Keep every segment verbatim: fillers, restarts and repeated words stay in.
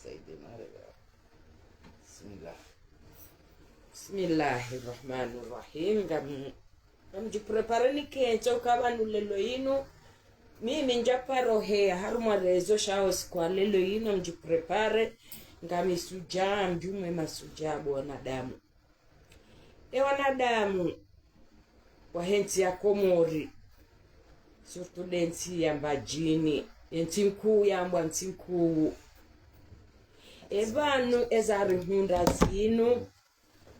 Saidina, rega. Bismillah. Bismillahirrahmanirrahim. Ngam-, ngamdjiprepare nikentsi uka pvanu leo inu. Mimi ndjaparo heya harumwa réseau sha usiku wa leo inu ngamdjiprepare. Ngami shudjaa, mdjumwe mashudjaa bo wanadamu. E wanadamu wahe ntsi ya Komori, surtout nde ntsi ya Mbadjini, ye ntsi nkuu yambwa ntsi nkuu. E pvanu eza rihundra zinu,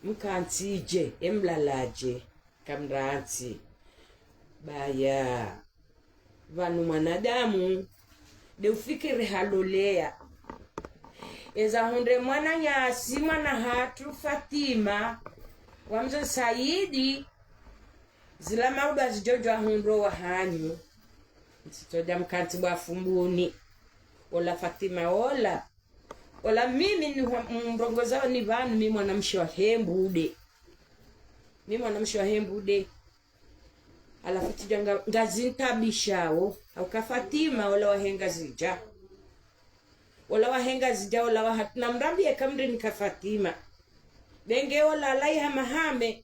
mkantsi dje, e mlala dje, kamrantsi. Baya. Pvanu mwanadamu, nde ufikiri haloleya. Eza hundre mwananyasi, mwana hatru Fatima, wa mze Saidi, zila maudu azidjodjo ahundro wahanyu. Ntsitsodja mkantsi bo wafumbuni. Ola Fatima, ola. Ola mimi ni mrongozao ni pvanu, mi mwanamshe wahe mbude. Mi mwanamshe wahe mbude. Halafu tsidja nga-, ngazintabishao, hauka Fatima, ola wahe Ngazidja. Ola wahe Ngazidja, ola waha-, na mrambiye kamri nika Fatima. Benge ola alayi hamahame,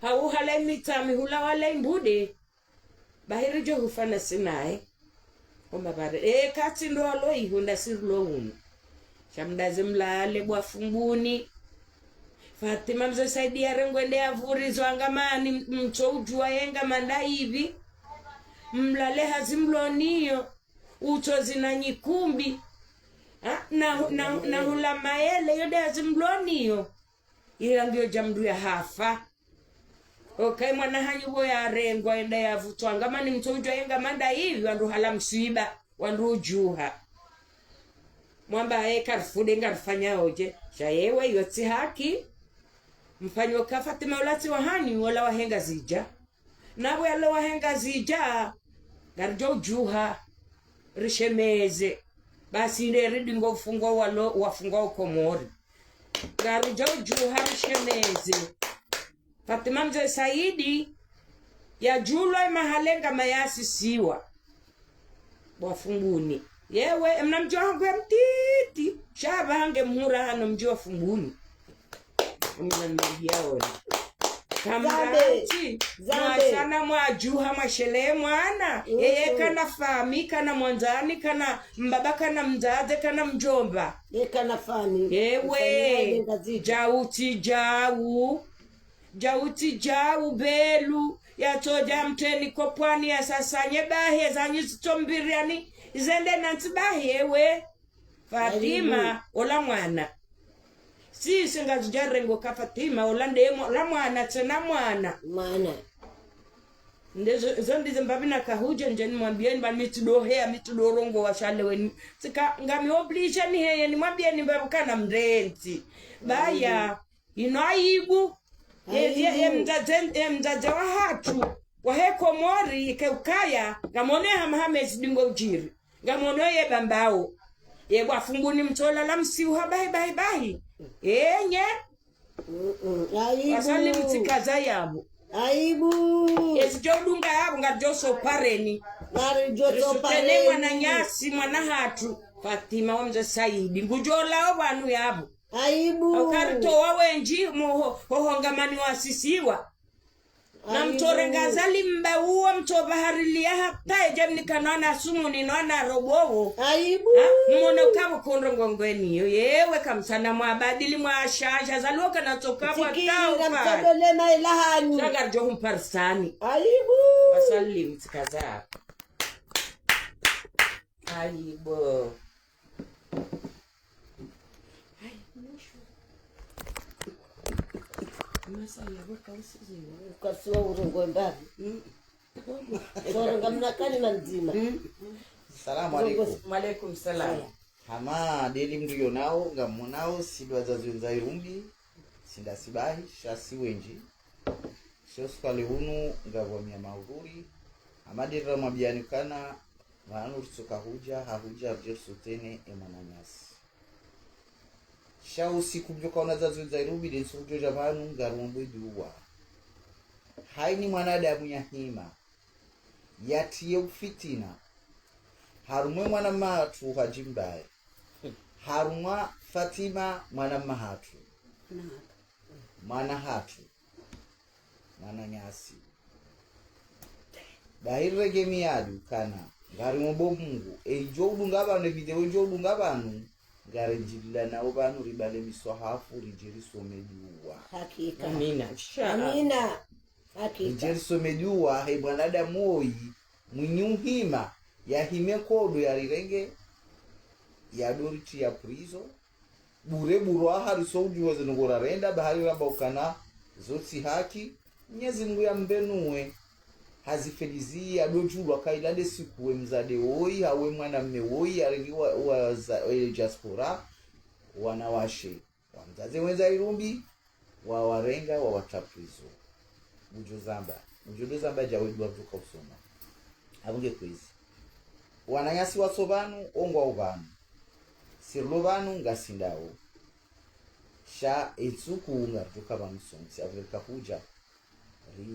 hau halayi Mitsamihuli, hau halayi mbude. Bahi ridjo hufa nasi naye. Omba bare. E, katsi ndo alo ihunda sirilo hunu. Sha mdaze mlale bo wafumbuni. Fatima mze Saidi yarengwe nde yavurizo angamani, mtso udjua yenga manda ipvi. Mlale hazi mloniyo. Utsozi na nyikumbi. Ha? Na, na, na hula mayele yo nde hazi mloniyo. Ila ngiyo dja mndru yahafa. Okayi mwana hanyu pvo yarengwa yende yavutwa, ngamani mtso udjua yenga manda ipvi, wandru hala mswiba, wandru udjuha. Mwamba ye karifude ngarifanyao dje, sha yewe yo tsi haki. Mfanyo ka Fatima ola tsi wahanyu, ola wahe Ngazidja. Na pvo yalo wahe Ngazidja, ngaridjo udjuha, rishemeze. Basi nde ridi ngo ufungwa walo, wafungwa Ukomori. Ngaridjo udjuha, rishemeze. Fatima mze Saidi, yadjulwa emahala ngama yasisiwa. Bo wafumbuni. Yewe, emna mdji wahangu ya mtiti. Sha pvahange mhura hano mdji wa Fumbuni. Mna mdji yaoni. Kamratsi, Zambe. Mwasana mwadjuha mwashelee mwana. Mm. Yeye kana fami, kana mwandzani, kana mbaba, kana mdzadze, kana mdjomba. Ye kana fami. Ewe, fami ya Ngazidja. Djau tsi djau. Djau tsi djau belu, yatsodja mtreni kopvwani yasasanye bahi, ezanyu zitso mbiriani, izende nantsi bahi ewe. Fatima, ayibu, ola mwana. Sisi Ngazidja rengo ka Fatima, ola nde mo-, ola mwana, tsena mwana. Mwana. Nde zo, zo ndizo mbapvi nakahudja, ndje nimwambiyeni, ba mi tsi ndo heya, mi tsi ndo rongowa sha lewo ni. Tsika, ngami obligé niheye, nimwambiyeni, mbapvi kana mrentsi. Baya. Ayibu. Inu ayibu. Ye, ye, ye, ayibu, mdzadze, ye mdzadze wahatru wahe Komori, ike ukaya, ngamono ye hamahame zidingo udjiri. Ngamono ye Bambao. Ye bo wafumbuni mtsola la msiuha bahi, bahi, bahi. Enye. Mm-mm. Ayibu. Wasalimu tsikaza yapvo. Ayibu. Ezidjo udunga yapvo, ngaridjo sopareni. Ngaridjo sopareni. Risutene mwananyasi, mwana hatru. Fatima wa mze Saidi. Ngudjo lawo pvanu yapvo. Ayibu. Ukaritowa wendji, muho, hoho ngamani wasisiwa. Na, ayibu, mtsorenga zalimba uwo mtso pvahariliya hata edje mnikana na sumu ni nona robowo. Ayibu. Ha? Mmono kapvo kondro ngongweni yo. Yewe kamsana mwabadili mwashasha. Zaliwo kana tsoka pva. Tsikiri taufa. Mtsodo lema ila hanyu. Sha ngaridjo humparisani. Ayibu. Wasalimu tsikaza. Ayibu. Kasiwa urongo mbapvi. Mm. Urongo mna kalima ndzima. Mm. Salamu alaikum. Wa alaikum salam. Hama ndeli mndru yonao, ngamonao, si ndo wadzadze wendza irumbi, si nda si bahi, sha si wendji. Sho sukwale hunu ngapvo mia maudhuri. Hama ndeli ramwambiyani kana, pvanu ritsoka hudja, hahudja ridje risutene emwananyasi. Sha usiku mdjoka ona zazu za irubidi, nsuku djodja pvanu ngarumbu iduwa. Haini mwanadamu ya hima, yatiye ufitina. Harumwe mwana matru hadjimbaye. Harumwa Fatima, mwana mma hatru. Mwana hatru. Mwananyasi. Bahi rirenge miadi ukana, ngarimomba Mungu, e idjo udunga pvanu, e video idjo udunga pvanu, ngaridjilila nao pvanu, ribale miswahafu, ridje risome dua. Hakika. Amina. Insha Allah. Amina. Hakika. Ridje risome dua, he mwanadamu woyi, mwinyi uhima, yahime nkodo yarirenge, yadoriti ya prison, bure bure, aha riso udjuwa zinu ngorarenda, bahari ramba ukana, zo tsi haki, Mnyezi Mungu yambenuwe, hazifelizi, yadodjulwa kaila nde siku we mdzadze woyi, hawu we mwanamme woyi, yarengiwa, wa, za, e, diaspora, wanawashe. Wamdzadze wendza irumbi, wawarenga, wawatra prison. Udjo zamba. Udjo ndo zamba djawe dua mdru kausoma. Apvo nge kwezi. Wananyasi watso pvanu, o ngwao pvanu. Si rilo pvanu, ngasi ndawo. Sha e ntsuku ngaridjo ka pvanu sontsi. Apvo rika hudja. Ri,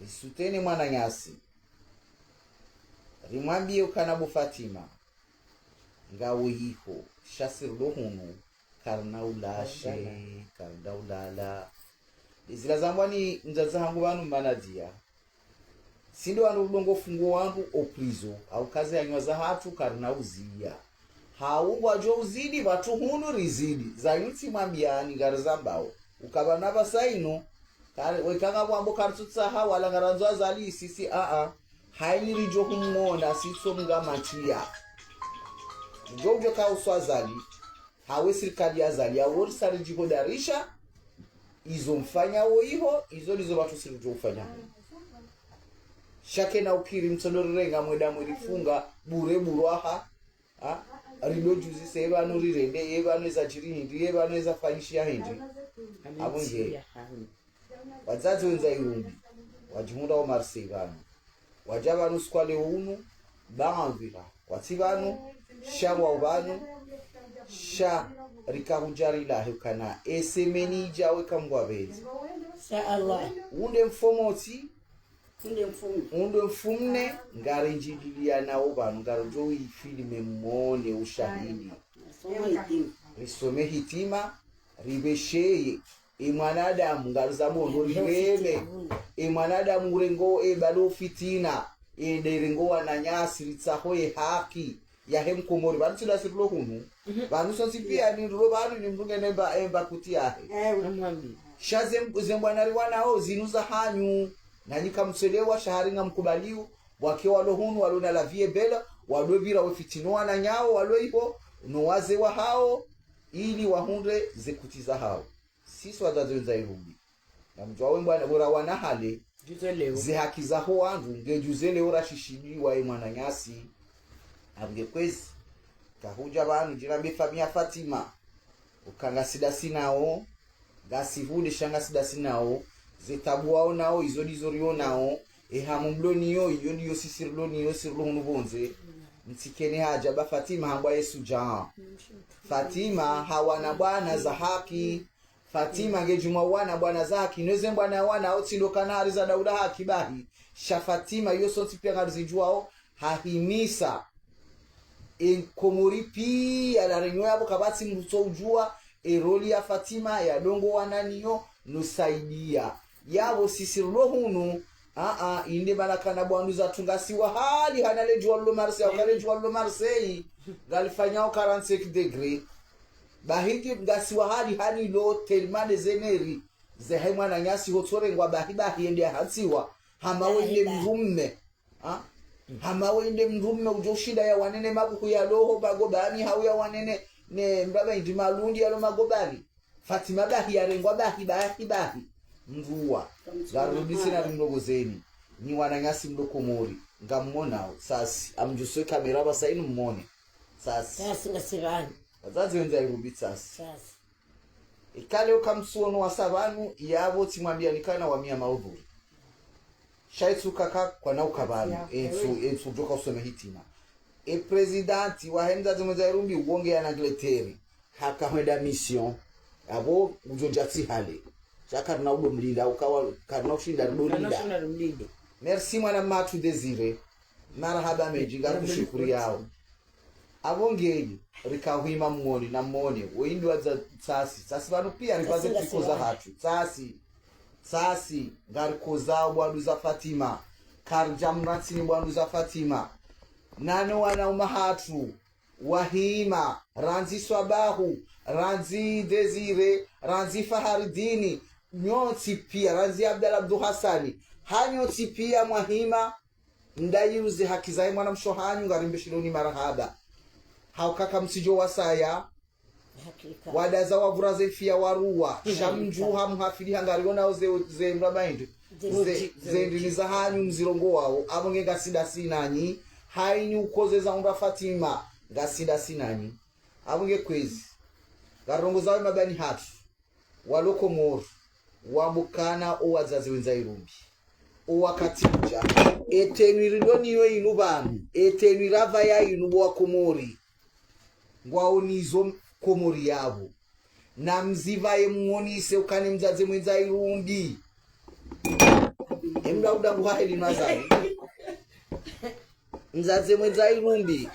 risutene mwananyasi. Rimwambiye ukana bo Fatima. Ngawe yiho. Sha si rilo hunu. Karina ulashe, karina ulala. Izila zambwa ni mdzadze hangu pvanu manadia. Si ndo wandru udungo fungo wandru o prison, hau kazi ya nywaza hatru karina uziya. Hau ngwadjo uzidi, pvatru hunu rizidi. Zanyu tsi mwambiani ngarizambao. Ukapvana pvasa inu, kari, wekanga pvwambo karitsutsaha, wala ngarandzo Azali, sisi, a, a. Haini ridjo humwona, sitso mga matia. Udjo udjo ka uswa Azali. Hawe sirikali ya Azali, yawo risa ridjihodarisha, izo mfanya wo iho, izo ndizo pvatru si ridjo ufanya. Sha kena ukiri mtsodo rirenga mweda mwerifunga, bure bure aha, ha? Rido djuzise, ye pvanu rirende, ye pvanu eza djiri hindri, ye pvanu eza fanyishiha hindri. Apvo nge. Wadzadze wendza irumbi, wadjihundra wa Marseille pvanu. Wadja pvanu siku wa leo unu, ba anvira. Watsi pvanu, sha wao pvanu, sha rika hudja rilahe ukana. E semeni idja weka Mungu apvendze. Insha Allah. Unde mfomotsi, unde mfumne. Unde mfumne, ngarindjililia nao pvanu, ngaridjo ifilme mwone ushahidi. Risome hitima. Risome hitima, ripvesheye. E mwanadamu, ngariza mondo rireme. E mwanadamu urengo, e balo fitina. E nde rengo wananyasi, ritsaho e haki. Yahe mkomori, pvanu tsi la si rilo hunu. Pvanu sontsi pia ni rilo pvanu ni mdru ngena emba, emba kuti yahe. Namwambi. Sha ze, ze mbwana riwanao, zinu za hanyu. Nanyi kamtselewa, sha hari ngamkubaliyo. Wake walo hunu, walo na la vie belle, walo pvira we fitino wananyawo, walo iho, no waze wahao, ili wahundre ze kuti zahao. Sisi wadzadze wendza irumbi. Namdjuwa we mbwana, bora wana hale, djuze leo. Ze haki zaho wandru, nge djuze leo rashishidiwa e mwananyasi. Apvo nge kwezi. Kahudja pvanu, djina mbe famiya Fatima. Uka ngasi dasi nao, ngasi vude sha ngasi dasi nao, ze tabu wao nao, izo ndizo rio nao, e hamu mlo niyo, iyo ndiyo sisi rilo niyo, si rilo hunu pvondze. Mtsikene hadja ba Fatima hambwa Yesu dja. Fatima hawana bwana za haki. Fatima nge djumwa wana bwana za haki. Neze mbwana wana, o tsi ndo kana hari za Dauda haki bahi. Sha Fatima, iyo sontsi pia ngarizidjuwao, hahimisa. E Komori pia la renyo yapvo kapvatsi mdru tso udjuwa, e roli ya Fatima, ya dongo wananiyo, no saidia. Yapvo sisi rilo hunu, a, a, inde mana kana bwanu za tunga si wahali, hana le djuwa lilo Marseille, hau kale djuwa lilo Marseille, ngalifanyao quarante-cinq degrés. Bahi ngi, ngasi wahali, hani lo, tellement des énergies, ze he mwananyasi hotsorengwa bahi bahi, ende ahantsiwa, hama wende mdrumme. Ha? Hama wende mdrumme udjo shinda ya wanene mabuhu ya loho magobani hau ya wanene ne mraba indi malundi ya lo magobani. Fatima bahi ya rengwa bahi, bahi, bahi. Mdruwa. Ngarudisi na rimlogozeni. Ni wananyasi mlo Komori. Ngammonao. Sasi. Amdjuse kamera pvasa inu mmone. Sasi. Sasi ngasi pvanu. Wadzadze wendza irumbi sasi. Sasi. Ikale uka msuono wa sa pvanu, yapvo tsimwambia nikana wa mia maudhuri. Sha itsuka ka kwana uka pvanu, entsu, entsu djoka usome hitima. E prezidenti wa he mdzadze mwendza irumbi, uonge ya na Angleterre. Haka hwenda mission. Apvo udjo dja tsi hale. Sha karina udo mlinda, ukawa, karina ushinda rido linda. Merci mwana matru Désiré. Marahaba mendji, ngakushukuriyao. Apvo ngenyi, rika hwima mwone na mwone, wo indwa za tsasi. Tsasi pvanu pia ripvaze triko zahatru. Tsasi. Tsasi, ngarikoza wandru za Fatima. Karidja mratsini wandru za Fatima. Nano wananya hatru, wahima, randzi Swabahu, randzi Désiré, randzi Faharidini, nyontsi pia, randzi Abdallah Abdou Hassani, ha nyontsi pia mwahima, mdayuze haki zahe mwanamshe hanyu, ngarimbeshiloni marahaba. Hauka kamtsidjo wasaya, wadaza wavura ze mfiya waruwa, sha mdjuha muhafili ha ngarionao ze, ze mraba hindri. Ze, ze ndini zahanyu mzirongowao, apvo nge ngasi ndasi nanyi, hayini ukoze za undra Fatima, ngasi ndasi nanyi. Apvo nge kwezi. Ngarongozao mabani hatru. Walo Komori, wambukana o wadzadze wendza irumbi. O wakati udja, e tenue rilo nayo inu pvanu, e tenue rapvaya inu bo wa Komori. Ngwaonizo Komori yapvo. Na mzipvaye mwonise ukana e mdzadze mwendza irumbi. E mdru udangu hahe linu azali. Mdzadze mwendza irumbi.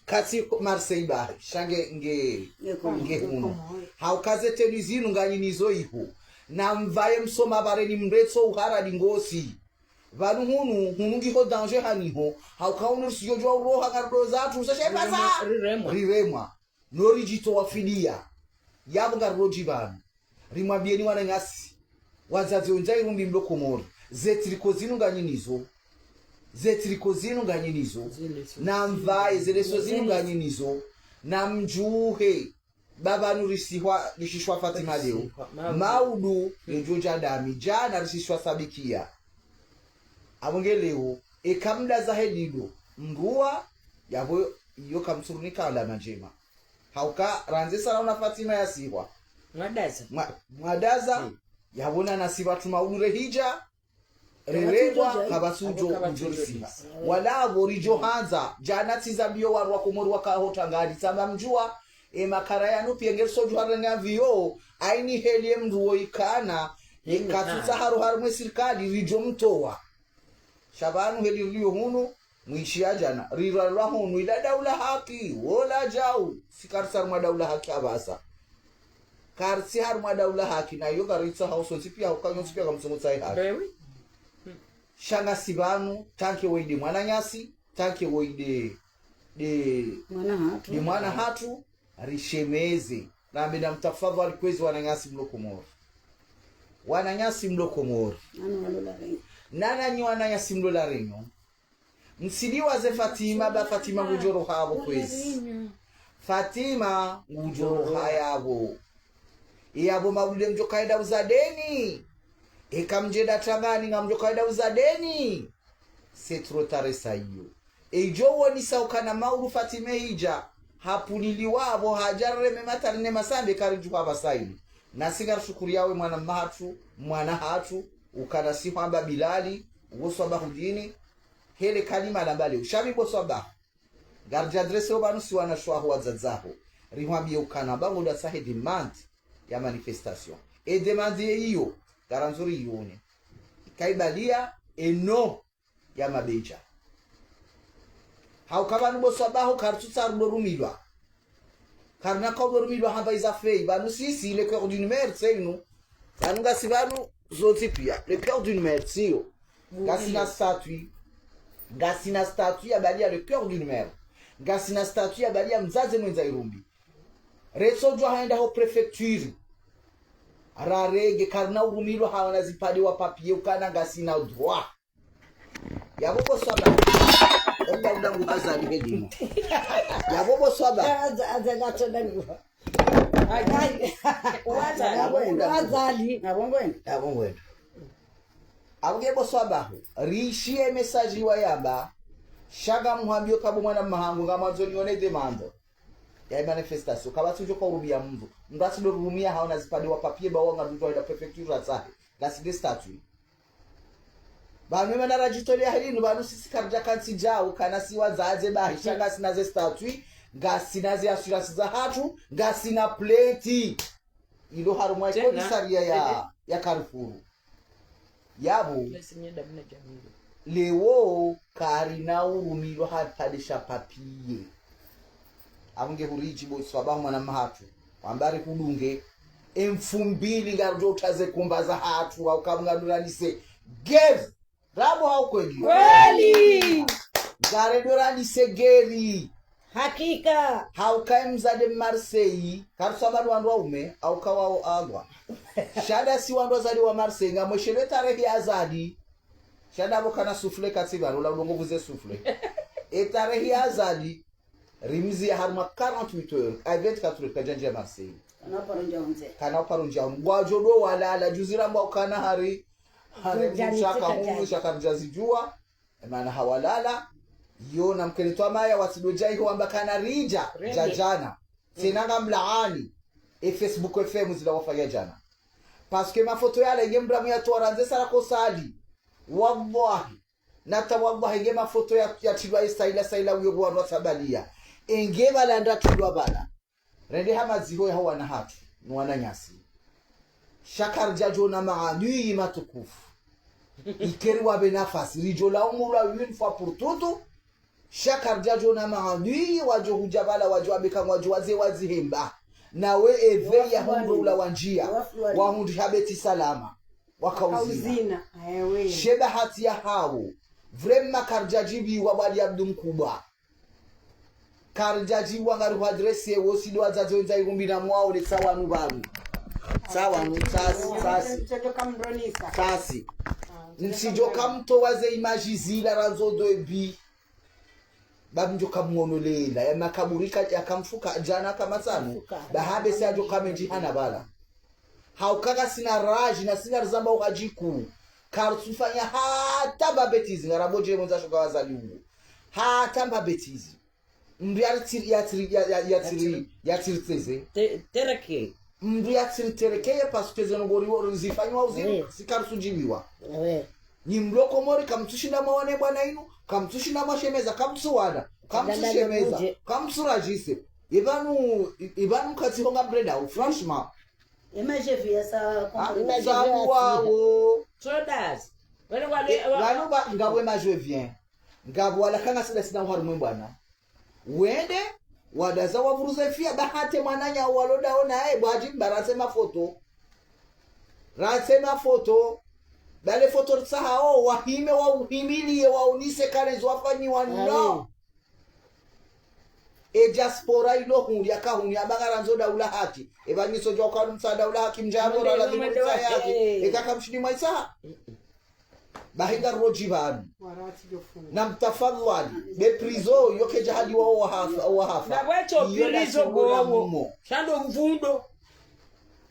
Katsi Marseille bahi, sha nge, nge, nge hunu. Hauka ze tenue zinu nganyi nizo iho. Na mpvaye msoma pvareni mretso uhara dingosi. Pvanu hunu, hunu ngiho danger haniho. Hauka hunu risidjodjuwa uroha ngarudo zatru, seshe pasa. Riremwa. Riremwa. No ridjitowa fidiya. Yapvo ngarudji pvanu. Rimwambiyeni wananyasi. Wadzadze wendza irumbi mlo Komori. Ze triko zinu nganyi nizo. Ze triko zinu nganyi nizo. Na mpvaye, ze leso zinu nganyi nizo. Na mdjuhe. Pvapvanu risihwa, rishishwa Fatima leo. Maudu, yedjo dja dami. Djana rishishwa Sabikia. Apvo nge leo, eka mdaza he dido, mruwa, yapvo iyo kamtsurunika alama ndjema. Hauka, randzi sana una Fatima yasihwa. Mwadaza. Mwa-, mwadaza, yapvo na nasi pvatsu maudu rehidja, rerengwa, kapvatsu udjo udjo risiha. Wala apvo ridjo handza, djana tsi zambiyo wandru wa Komori waka hotangani, tsamba mdjuwa, e makara yanu pia ngerisodjuha renga viyo, hayini heli e mdru wo ikana, e katsutsaha harumwa e sirikali, ridjo mtowa. Sha pvanu heli riliyo hunu, mwishi ya djana, riralwa hunu, ila daula haki, wola djau, si karitsi harumwa daula haki apvasa. Karitsi harumwa daula haki, na iyo karitsaha usontsi pia, hauka nyontsi pia kamtsungutsaha haki. Sha ngasi pvanu, tanke wo inde mwananyasi, tanke wo inde, nde, nde mwana hatru, rishemeze. Nambe na mtafadhwali kwezi wananyasi mlo Komori. Wananyasi mlo Komori. Nananyi wananyasi mlo La Réunion. Msidiwaze Fatima, ba Fatima ngudjo roha yapvo kwezi. Fatima ngudjo roha yapvo. Yapvo maudu le mdjo kaida uzadeni. Eka mdjenda tangani ngamdjo kaida uzadeni. C'est trop tard sa iyo. Edjo wonisa ukana maudu Fatima idja, hapvuniliwa apvo hadja reme matari ne masambe karidjuha pvasa inu. Nasi ngarishukuriyawe mwana mahatru, mwana hatru, ukana si hwamba Bilali, uwo Swabahudini, hele kalima la mbale, ushabi bo Swabahu. Ngaridjo adresse opvanu si wanashe waho wadzadze waho. Rihwambiye ukana ba ngodjo tsaha e demande ya manifestation. E demande ye iyo, ngarandzo riyone. Ikaibaliya, e no ya mabedja. Hauka pvanu bo Swabahu karitsutsaha rudo rumilwa. Karina kaudo rumilwa hamba iza fei. Pvanu sisi, le cœur d'une mère, tsi inu. Pvanu ngasi pvanu, zontsi pia. Le cœur d'une mère, tsi iyo. Ngasina statue. Ngasina statue ya baliya le cœur d'une mère. Ngasina statue ya baliya mdzadze mwendza irumbi. Retsodjuwa hwenda ho préfecture. Rarenge, karina urumilwa hawana zipvandre wa papier ukana ngasina droit. Yapvo bo Swaba. Emda udangu Azali helimo. Yapvo bo Swaba. Aza, aza, aza, aza. Azali. Azali. Yapvo ngwendo. Yapvo ngwendo. Apvo nge bo Swaba. Rishiye message wa yamba. Sha ngamhwambiyo kapvo mwana mahangu ngamwandzo nione demande ya manifestation. Kapvatsi udjo ka urumia mndru. Mndru atsidjo rumia hawana zipvandre wa papier ba wanga mndru hwenda préfecture atsahe. Ngasi nde statue. Pvanu emana radjitolea helinu, pvanu sisi karidja kantsi djau, kana si wadzadze bahi, sha ngasina ze statue, ngasina ze assurance zahatru, ngasina plainte. Ilo harumwa e commissariat ya, ya Carrefour. Yapvo. Leo karina urumilwa hapvadesha papiye. Amunge huridjibu swabahu mwana mahatru. Wamba rihudunge. Emfumbili ngaridjo utsaha ze kumba zahatru. Hauka mngaduranise. Gezi. Bravo hau kweli. Kweli. Ngaridjo ranise geri. Hakika. Hauka emzade Marseille. Karuswamba wandru waume. Hauka wao agwa. Sha ndasi wandru wazade wa Marseille. Ngamweshelwe tarehi ya Azali. Sha ndapvo kana soufflet katsiba, lola ulongo vuze soufflet. Etarehi ya Azali, rimziya harumwa quarante-huit heures, à vingt-quatre heures, kadjandjiya Marseille. Kana uparo ndja unze. Kana uparo ndja unze. Ngwadjo ndo walala, djuzi ramba ukana hari, hari mshaka hunu, shaka ridjazidjuwa, emana hawalala, yo na mkele twamaya, watsidodja iho wamba kana ridja, djadjana. Tsena ngamlaani, e Facebook F M zila wafanya djana. Parce que mafoto yale nge mdramu ya towa randze sara kosali. Wallahi. Nata wallahi nge mafoto ya, ya tilwa ye saila saila uyo bwana sabaliya. Enge bala nda tilwa bala. Rende hama ziho ya wana hatru. Ni wananyasi. Sha karidjadjo na maanwi matukufu. Ikeri wabe nafasi. Ridjo la umula une fois pour toutes. Sha karidjadjo na maanwi wadjo hudja bala wadjo wabeka ngwadjo waze wazihemba. Nawe eve ya hundro ula wandjiya. Wahundri habeti salama. Wakauzina. Kauzina, ewe. She bahati ya hawo. Vraiment karidjadjibiwa bwali Abdu Mkubwa. Karidjadjibiwa ngari hu adresse wosi ndo wadzadze wendza irumbi na mwao le tsawanu banu. Tsawanu, tsasi, tsasi. Tsasi. Ntsidjo kamtowa ze image zila randzo ndo ebi. Babi ndjo kamwono lela, ya makaburi ka, ya kamfuka, djana kamatsanu, bahabe se adjo kamendji hana bala. Hauka kasina raji, na sina rizamba uhadjiku. Karutsufanya hata mba bêtise, ngarabodje mwendza shoka wazali ungu. Hata mba bêtise. Mndru ya tsiri, ya tsiri, ya, ya, ya tsiri, ya tsiri tseze. Te-, tereke. Mndru ya tsiri tereke ye parce que zeno ngori wo, zifanywa uzi, si karutsudjibiwa. Nyi mlo Komori, kamtsushinda mwawane bwana inu, kamtsushinda mwashemeza, kamtsuwana, kamtsushemeza, kamtsurajise. Ibanu, ibanu mkatsi honga mrenda, franchement. Ema jevi ya sa, ah, sabu wawo. Traders. Wale, wale, eh, wa- wanu ba, ngawe majevien. Ngapvo wala kanga sida sina uharumwe bwana. Wende, wadaza wavuruze fiya, bahate mwananya waloda ona, eh, bwadji mba ratse mafoto. Ratse mafoto. Bale foto ritsaha o, wahime, wauhimiliye, waunise kale zo wafanyiwa no. E diaspora ilo huli, yaka huli, amba ngarandzo daula haki. Eba nyiso djo kwa mtsa daula haki, mdjambo, la lazima mtsa haki. Eka kamshini mwaisa. Bahi ngarodji banu. Na mtafadhwali, be prison, yo kedja hadi wa wahafa, wahafa. Na bwecho prison bobo. Shando mvundo.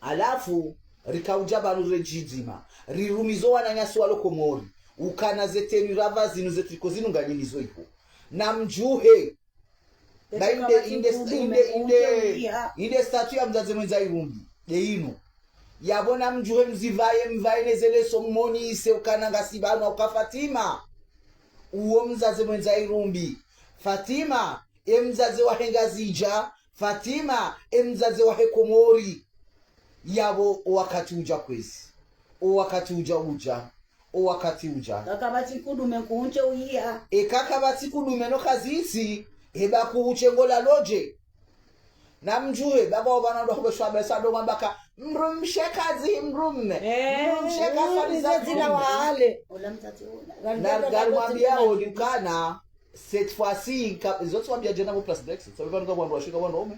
Alafu, rikaudja banu redjidzima. Rirumizo wananyasi walo Komori. Ukana ze tenue rava zinu ze triko zinu nganyi nizo iho. Na mdjuhe. Ba inde, inde, inde, inde, inde statut ya mdzadze mwendza irumbi. De inu. Yabona mdjuhe mzivaye, mvaye ne ze leso mmonise ukana ngasi banu uka Fatima. Uwo mdzadze mwendza irumbi. Fatima, e mdzadze wahe Ngazidja. Fatima, e mdzadze wahe Komori. Yabo o wakati udja kwezi. O wakati udja udja. O wakati udja. Kaka batsi kudume kuunche uyiha. E kaka batsi kudume no kazisi. Eba kuunche ngola lodje. Na mdjuhe, baba wa bana ndo hube shwabe sa ndo mambaka. Mdrumshe kazi mdrume. Eh, mdrumshe kaswali za mdrume. Ola mdzadze ola. Na ngarimwambia odukana. Cette fois-ci, ka, zote wambia djana vo place Brexit. Sabi pvanu ka wandru washika wandru waume.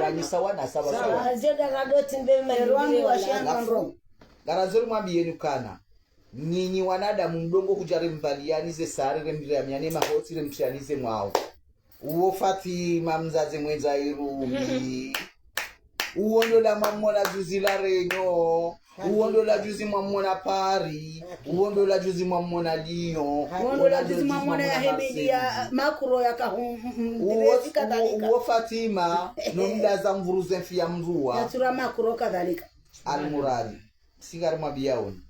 Wanyisa wana, sawa, sawa. Azenda radoti mbe ma. Erwangu washia. Alafu, ngarandzo rimwambiyeni ukana. Nyinyi wanadamu mdongo hudja remvaliyani ze sare, remdriyamiane mahotsi, remtriyani ze mwao. Uwo Fatima mdzadze mwendza irumbi. Uwo ndo la mwamona juzi La Réunion. Uwo ndo la juzi mwamona Paris. Uwo ndo la juzi mwamona Lyon. Uwo ndo la juzi mwamona ya Hemedi ya Macron ya kahu, mm, mm, uwo, uwo Fatima, no mdaza mvuruze mfi ya mrua. Ya tura Macron kadhalika. Almuradi. Singari mwabiyaoni.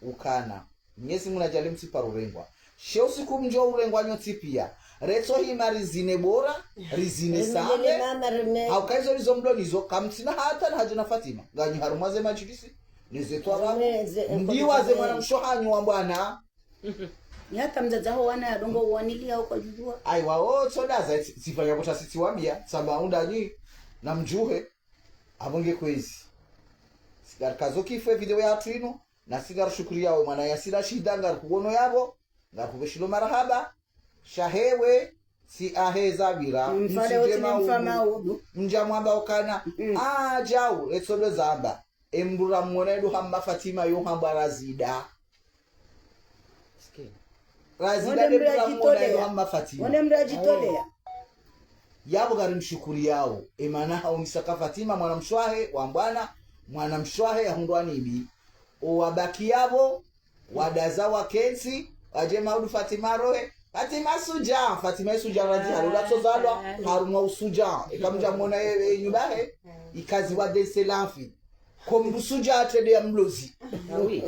Ukana. Mnyezi Mungu nadjali mtsiparo urengwa. She usiku mdjo urengwa nyontsi piya. Retso hima rizine bora, rizine sambe. Hauka izo rizo mdonizo, kamtsina hata na hadja na Fatima. Nganyi harumwa ze majilisi, ne ze twarabu. Mdiwaze mwana mshe hanyu wa bwana. Ni hata mdzadze waho wana yadungo uwaniliya uko djudjuwa. Ayi, wawo tsodaza, tsi-, tsifanya kutasi tsiwambiya, tsamba undanyi, namdjuhe, apvo nge kwezi. Sikarikazo kifu ye video yahatru inu, na singarishukuriyao, mwana yasina shida, ngarikuwono yapvo, ngarikupveshilo marahaba, sha hewe, tsi aheza pvira, msije maudu. Mdja mwamba ukana, ah, djau, etsodo zamba. Emdru ramwona edu hamba Fatima yo hamba Razida. Razida nde mdru ramwona edu hamba Fatima. Wone mdru yadjitoleya. Yapvo ngarimshukuriyao. Emana haonesa ka Fatima, mwana mshe wahe, wa mbwana, mwana mshe wahe, yahundrwa nibi. Owabaki yapvo, wadaza wakentsi, wadje maudu Fatima rohe. Fatima suja, Fatima suja radhi hali. Ula tsozalwa, harumwa usuja. Eka mdja mwona ye, ye nyumba he, ikazi wa dese lafi. Ko mdru suja atrende ya mlozi. Awi.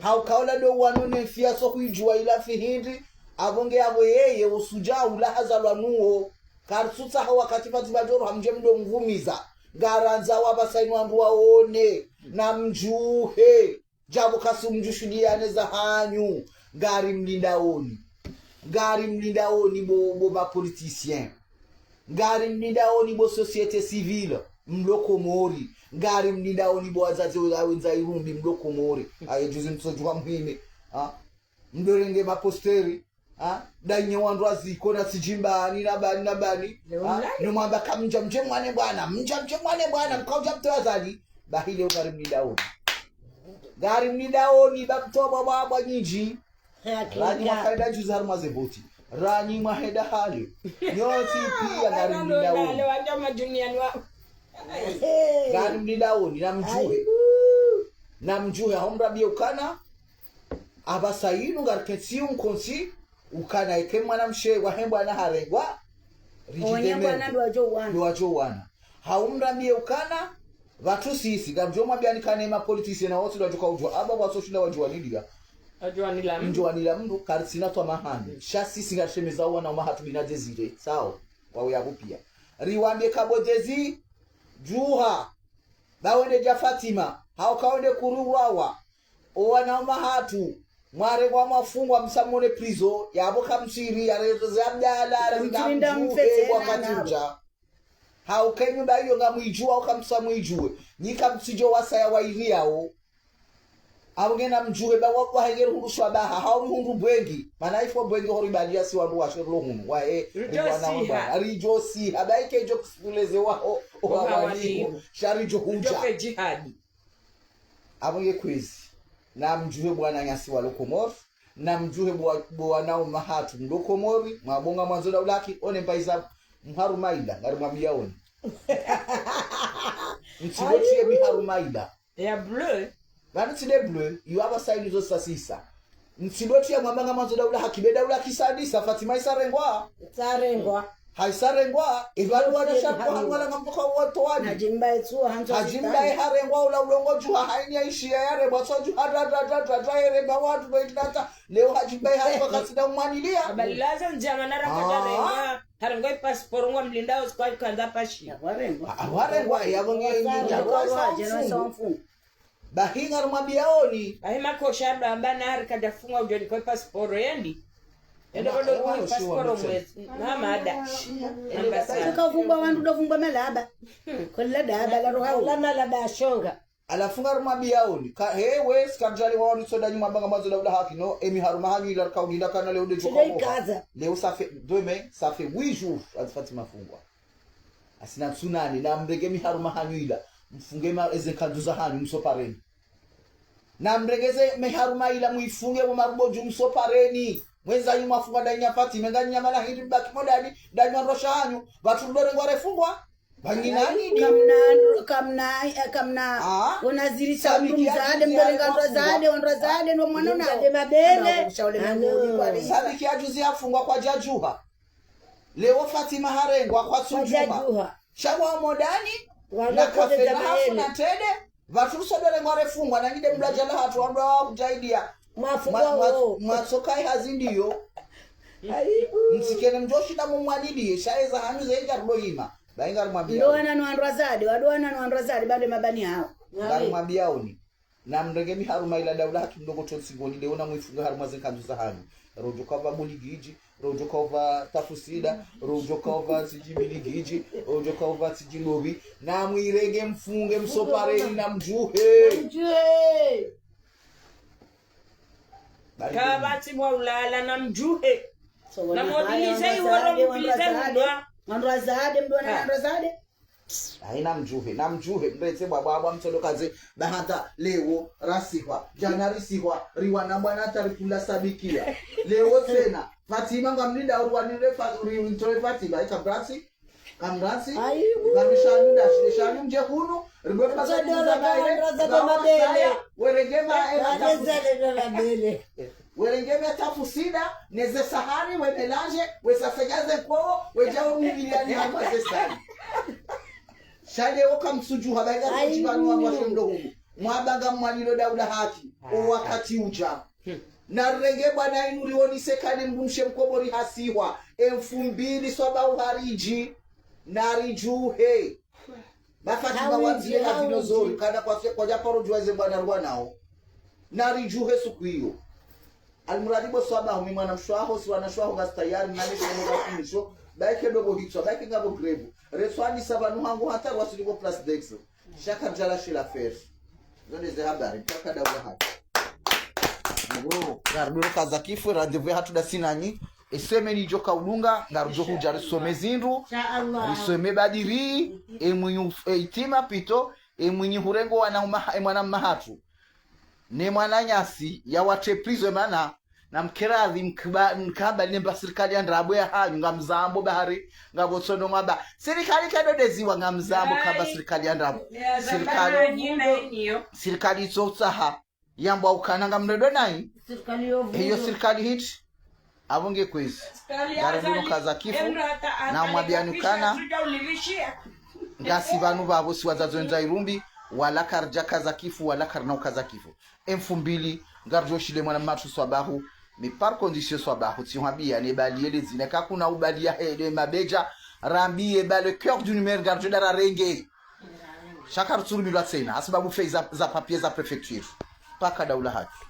Hauka ola ndo wanu ne mfiya so kuidjuwa ila fihindri, apvo nge yapvo yeye, usuja ula hazalwa nuwo. Karitsutsaha wakati Fatima djoro hamdje mdo mvumiza. Ngarandzao apvasa inu wandru waone, namdjuhe. Djapvo kasimdjushuhudiya ne zahanyu, ngarimlindaoni. Ngarimlindaoni bo, bo ma politiciens. Ngarimlindaoni bo société civile, mlo Komori. Ngarimlindaoni bo wadzadze wa wendza irumbi, mlo Komori. Aye juzi mtsodjuwa muhime. Ha? Mdorenge maposteri. Ha? Danye wandru waziko na sijimba, ni na bani, na bani. Ha? Ni mwamba ka mdja mdje mwane bwana, mdja mdje mwane bwana, mkaudja mtowa zali. Bahi leo ngarimlindaoni. Ngarimlindaoni, ba mtowa bwa, bwa, bwa nyinji. Ranyi mwahenda juzi harumwa ze voti. Ranyi mwahenda hale. Nyontsi piya ngarimlindaoni. Ngarimlindaoni, namdjuhe. Namdjuhe, aho mrambiye ukana. Apvasa inu ngarikentsi umkontsi, ukana eke mwana mshe wahe mbwana harengwa, ridjidemende. Ndo wadjo wana. Hau mrambiye ukana, pvatsu sisi, ngamdjo mwambiyani kana ema politiciens na wontsi ndo wadjo kaudjuwa, apva watsoshinda wadjuwa nidiya. Mdjo wanila mndru, karitsina twa mahani. Sha sisi ngarishemeza wana uma hatru bina Désiré, sawa, wawe yapvo piya. Riwambiye ka bo Désiré, djuha, ba wende dja Fatima, hauka wende kuruwawa. Owana uma hatru, mwarengwa mwafungwa msamone prison, yapvo kamsiri, yareze Abdala, yareze mdjuhe, wakati udja. Hauka enyumba iyo ngamwidjuwa, hauka msamwidjuwe. Nyi kamsidjo wasaya wairiyao. Apvo nge namdjuhe ba wa, wahengeri hundru shwabaha, hau mihundru bwengi. Mana ifo bwengi hori baliya si wandru washe rilo hunu, wahe, ridjo siha. Ridjo siha, ba ike djo kusikuleze waho, waho waliho. Sha ridjo hudja. Ridjo fe jihadi. Apvo nge kwezi. Namdjuhe bo wananyasi wa lo Komori. Namdjuhe bo wa, bo wana uma hatru mlo Komori. Mwabonga mwandzo daula haki. One mpaiza mharuma ila. Ngarimwambiyaoni. Mtsilotiye miharuma ila. Ya bleu. Pvanu tsi nde bleu. Iyo apvasa inu zo sasisa. Mtsilotiye mwamba ngamwandzo daula haki. Be daula haki sadisa. Fatima isarengwa. Isarengwa. Haisarengwa, ipvanu wana sharpo hanu wala ngamtoka uwatowani. Hadjimba etsuwa handzo. Hadjimba iharengwa ula ulongo djuha haini yaishiya yarengwa tso djuha ta, ta, ta, ta, ta, yarengwa wandru ndo itrata. Leo hadjimba iharengwa kasina umwaniliya. Abalilaza ndjama na rakata rengwa. Harengwa ipasiporo ngwamlindao sikwa kandza pashi. Warengwa. Ah, warengwa, yapvo nge, nge, nge, nge, Bahi ngarimwambiyaoni. Bahi makosha ndo amba nari kadjafungwa udjo nikwe pasiporo yendi. Ende kodo nikwe pasiporo mwezi. Na mada. Ambasada. Saka ufungwa wandru ndo fungwa malaba. Kola daba la roha. Kola malaba ya shonga. Halafu ngarimwambiyaoni. Ka, he, we, sikadjali wa wandru tsoda nyuma banga mazo la ula haki, no, emiharuma hanyu ila rikaulila kana leo nde djoka. Leo ça fait, demain, ça fait huit jours, Azali Fatima afungwa. Asina tsunani, namrenge miharuma hanyu ila, mfunge ma, eze nkandu zahanyu, msopareni. Namrenge ze miharuma ila, mwifunge bo marubo dju, msopareni. Mwendza nyu mwafunga ndanyi ya Fatima, nganyi nyama la hindri mbaki mo ndani, ndanyi wandrosha hanyu, pvatsu ndorengwa refungwa. Bangi nani di? Kamna, kamna, eh, kamna, ah? Wona ziri sa mdru mzade, mdorengwa ndrozade, wandrozade, no mwana na. Mzade mabele. Ano. Sadiki ya juzi afungwa kwadjadjuha. Leo Fatima harengwa kwatsudjuha. Kwadjadjuha. Sha wa mo ndani, na kafe na hafu na tede, pvatsu sodorengwa refungwa, na nyi nde mladjala hatru wandru wa kudjaidiya. Mwafungwa wo. Mwa, mwa, mwatsoka ihazi ndiyo. Aibu. Mtsikene mdjoshinda mumwaniliye, sha eza hanyu ze idja rubo ima. Bahi ngarimwambiyaoni. Ndo wana no wandrozade, wado wana no wandrozade, bande mabani hao. Ngarimwambiyaoni. Na mrenge miharuma ila daula haki mdogo tronsi ngoni leo na mwifunga haruma ze nkanzu zahanyu. Rodjo kava buligidji, rodjo kava tafusida, rodjo kava sijimbiligidji, rodjo kava sijilovi. Na mwirenge mfunge msopare ili na mdjuhe. Mdjuhe. Kapvatsi mwa ulala na mdjuhe. Na mobilize iwo ro mobilize mdwa. Ngandro azade, mdwa na ngandro azade. Haina mdjuhe, na mdjuhe, mretse bwabwabwa mtsodo kaze, bahata leo, rasihwa, djana risihwa, riwana bwana hata rikula sabikia. Leo tsena, Fatima ngamlinda urwanire fa, uri mtoe Fatima, ika brasi, kamrasi, ayi, ngamisha nunda, shile shanu mdje hunu, ribwe kwa sababu za maile, za mabele. Werenge ma, e, werenge mia tafusida, neze sahani, we mélange, we sasega ze nkoo, we djao mimiliani hama ze sahani. Sha leo kamtsudjuha, baika kuchibanu wa mwashe mdo humu. Mwabanga mwalilo daula haki, o wakati udja. Na renge bwana inu rionise kani mdrumshe mkomori hasihwa, emfumbili swaba uharidji, na ridjuhe. Ba Fatima wandzile na vinozori, kana kwa, kwadja paro djuwa ze bwana rwanao. Na ridjuhe suku iyo. Almuradi bo swaba humi mwana mshe waho, si wana mshe waho ngasi tayari, nane shongo ngasi misho, baike dobo hitswa, baike ngabo grevu. Reswani sabanu hangu hata rwasili bo place d'ex. Sha karidjala shila feri. Zo nde ze habari, mpaka daula haki. Ngaro, ngarudoro kaza kifu, rendez-vous hatru dasi nanyi. E semaine idjo kaulunga, ngarudjo hudja risome zindru. Risome badiri, e mwinyi uf-, e itima pito, e mwinyi hurengo wana uma-, e mwana mma hatru. Ne mwananyasi, ya watre prison mana, na mkeradhi mkba-, mkamba lemba sirikali ya ndrabo ya hanyu, ngamzambo bahari, ngapvo tsono ngamba. Sirikali kadodeziwa ngamzambo kamba sirikali ya ndrabo. Sirikali, sirikali itsotsaha. Yambwa ukana ngamredo nayi. Sirikali yo vuyo. Eyo sirikali hiti. Apvo nge kwezi. Ngarudoro kaza kifu. Na mwambiani ukana. Ngasi pvanu pvapvo si wazazi wendza irumbi. Wala karidja kaza kifu, wala karina ukaza kifu. Emfumbili, ngarudjo shile mwana mma hatru swabahu, mais par condition swabahu, tsi hwambia, ne bali yele dzina, kakuna ubali ya hele mabedja, rambiye ba le cœur du numéro, ngarudjo dara renge. Sha karutsurumilwa tsena, hasibabu feuille za, za papier za préfecture. Mpaka daula haki.